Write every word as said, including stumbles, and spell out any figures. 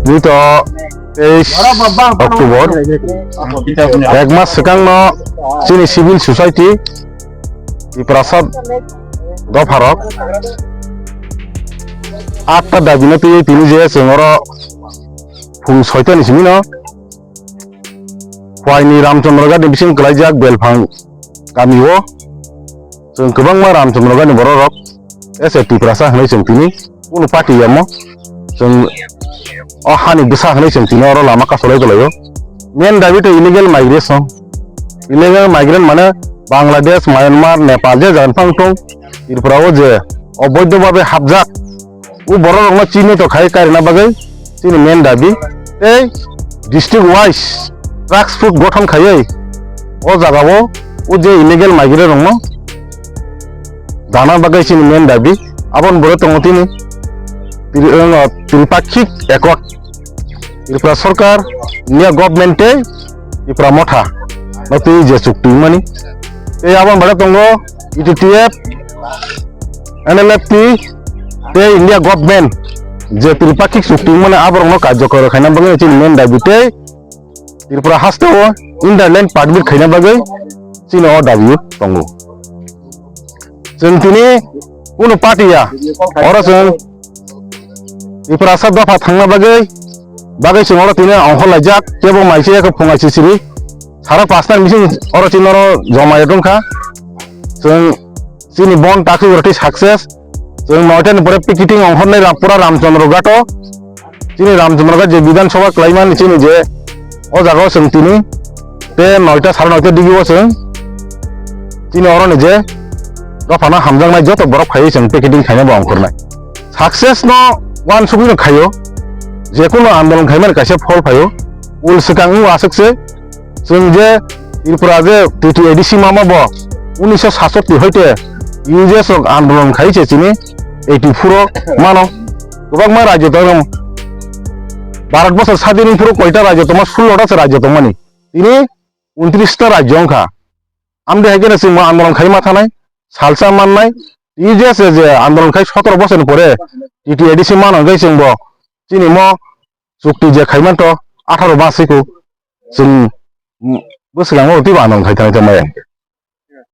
Tini to teis October, ek mas swkangno chini civil society, Tiprasa dopharok atta dabino twiwi tini je chwng oro phung soitani simino Phuaini Ramchandra Ghat ni bising kwlaijak Belphang kamio chwng kwbangma Ramchandra Ghat ni bororok S A Tiprasa hwnwi chwng tini kunu party yamo chwng o hani bwsa hwnwi chwng tini oro lama kasolai tonglaio. Main dabi to illegal migration. Illegal migrant mane Bangladesh, Myanmar, Nepal je jagan phang tong Tripura o je oboidho babe hapjak. O borok rokno chini to khai karina bagwi chini main dabi. Tei district wise task force gothon khaiwi o jagao o je illegal migrant rokno dana bagwi chini main dabi. Aboni bwrwi tongo tini tri-, uh, tripakhik accord. Tripura Sarkar, India Government tei Tipra Motha no twi je chukti wngmani. Tei aboni bwrwi tongo E T T F, N L F T tei India Government je tripakhik chukti wngmani aborokno karjokor khaina bagwi chini main dabi tei Tripura hasteo Inner Line Permit khaina bagwi chini o dabi tongo. Chwng tini kunu party ya, oro chwng Tiprasa dopha thangna bagwi, bagwi chwng oro tini ongkhor laijak, kebo mai se phungai sisiri, sara pasna bising oro chini oro joma ya tongkha. Chwng chini bon takhuk roti success, chwng noita ni pore picketing ongkhornai Ram-, pura Ramchandra Ghato, chini Ramchandra Ghat je Bidhan Sabha kwlaimani chini je o jagao chwng tini te noita sara noita digio chwng chini oro ni je dophano hamjaknai joto borok phaiwi chwng picketing khaina bo ongkhornai. Success no uansugwi no khaio, je kono andolon khaimani kaisa phol phaio, ul swkang wng aswk se chwng je Tripura je T T A D C mama bo unisho satsatti hoite U J S rok andolon khai se chini eighty four o mano. Kwbangma rajyo tongmani. Bharat bosor sadin phuru koita rajyo tongma, sullo ta se rajyo tongmani. Tini untris ta rajyo wngkha. Amde hai khe chwng bo andolon khai ma thanai, salsa mannai. T J S je andolon khai sotoro bosorni pore T T A D C mano hwnkhe chwng bo chini mo chukti je khaimanto atharo ma siko chwng bwswkango twibo andolon khai thanai tongmaya.